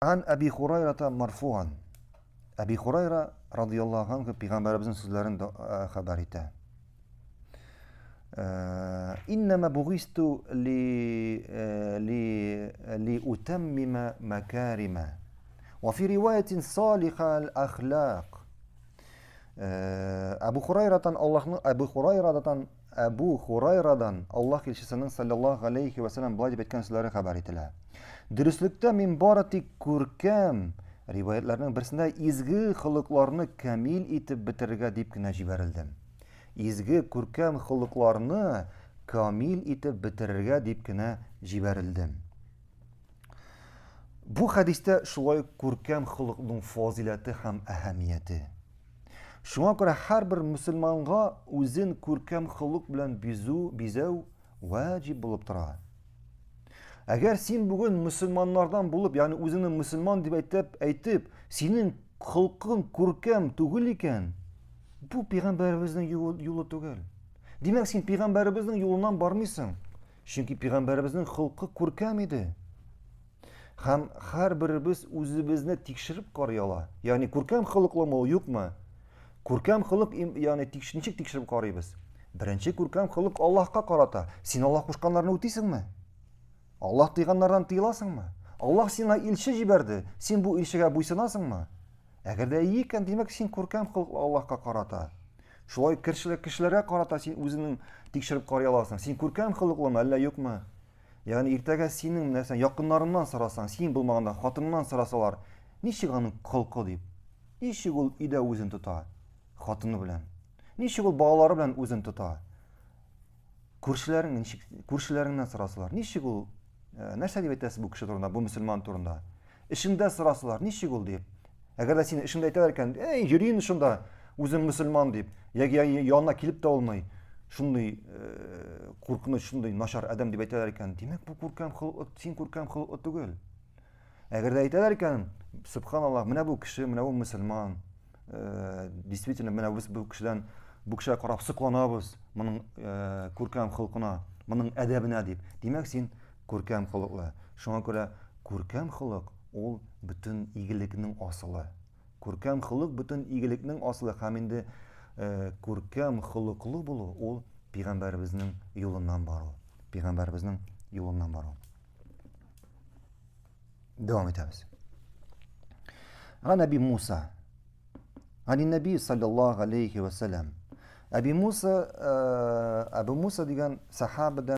Ан Әби Хурайрата марфуан. Әби Хурайра радияллаһу анху пәйгамбәребезнең сүзләрен хәбәр итә. Иннама бугисту ли ли ли утаммима макарима. Ва фи риваятин салиха ал-ахлак. Әбу Хурайрадан Аллаһның Әбу Хурайрадан Әбу Хурайрадан Аллаһ илчесенең саллаллаһу алейхи ва сәлләм болай дип әйткән сүзләре хәбәр ителә. Дөреслектә мин бары тик күркәм риваятларның берсендә изге холыкларны камил итеп бетерергә дип кенә җибәрелдем. Изге күркәм холыкларны камил итеп бетерергә дип кенә җибәрелдем. Бу хәдистә шулай күркәм холыкның фазиләте һәм әһәмияте. Шуңа күрә һәрбер мөселманга үзен күркәм холык белән бизү, бизәү ваҗиб булып тора. Әгәр син бүген мөселманнардан булып, ягъни үзеңне мөселман дип әйтеп, әйтеп, синең холкың күркәм түгел икән, бу пәйгамбәребезнең юлы түгел. Димәк, син пәйгамбәребезнең юлыннан бармыйсың. Чөнки пәйгамбәребезнең холкы күркәм иде. Һәм һәрберебез үзебезне тикшереп карый ала. Ягъни күркәм холыклымы ул, юкмы? Күркәм холык, ягъни тикш, ничек тикшереп карыйбыз? Беренче күркәм холык Аллаһка карата. Син Аллаһ кушканнарны үтисеңме? Аллаһ тыйганнардан тыеласыңмы? Аллаһ сиңа илче җибәрде. Син бу илчегә буйсынасыңмы? Әгәр дә ие икән, димәк, син күркәм холыклы Аллаһка карата. Шулай кешеләргә карата син үзеңнең тикшереп карый аласың. Син күркәм холыклымы, әллә юкмы? Ягъни иртәгә синең нәрсә якыннарыңнан сорасаң, син булмаганда хатыныңнан сорасалар, ничек аның холкы дип? Ничек ул өйдә үзен тота хатыны белән? Ничек ул балалары белән үзен тота? Күршеләрең ничек, күршеләреңнән сорасалар, ничек ул, э, нәрсә дип әйтәсез бу кеше турында, бу мөселман турында? Эшеңдә сорасалар, ничек ул дип. Әгәр дә син эшеңдә әйтәләр икән, эй, йөри инде шунда, үзем мөселман дип, яки янына килеп тә алмый, шундый э, куркыныч, шундый начар адәм дип әйтәләр икән, димәк, бу күркәм холык, син күркәм холыклы түгел. Әгәр дә әйтәләр икән, субханаллах, менә бу кеше, менә бу мөселман, э, действительно, менә без бу кешедән бу кешегә карап сокланабыз, моның э, күркәм холкына, моның әдәбенә дип. Димәк, син күркәм холыклы. Шуңа күрә күркәм холык ул бөтен игелекнең асылы. Күркәм холык бөтен игелекнең асылы һәм инде э, күркәм холыклы булу ул пәйгамбәребезнең юлыннан бару. Пәйгамбәребезнең юлыннан бару. Дәвам итәбез. Ган Әби Муса. Ани Нәби саллаллаһу алейхи ва саллям. Әби Муса, э, Әбу Муса дигән сахабадан.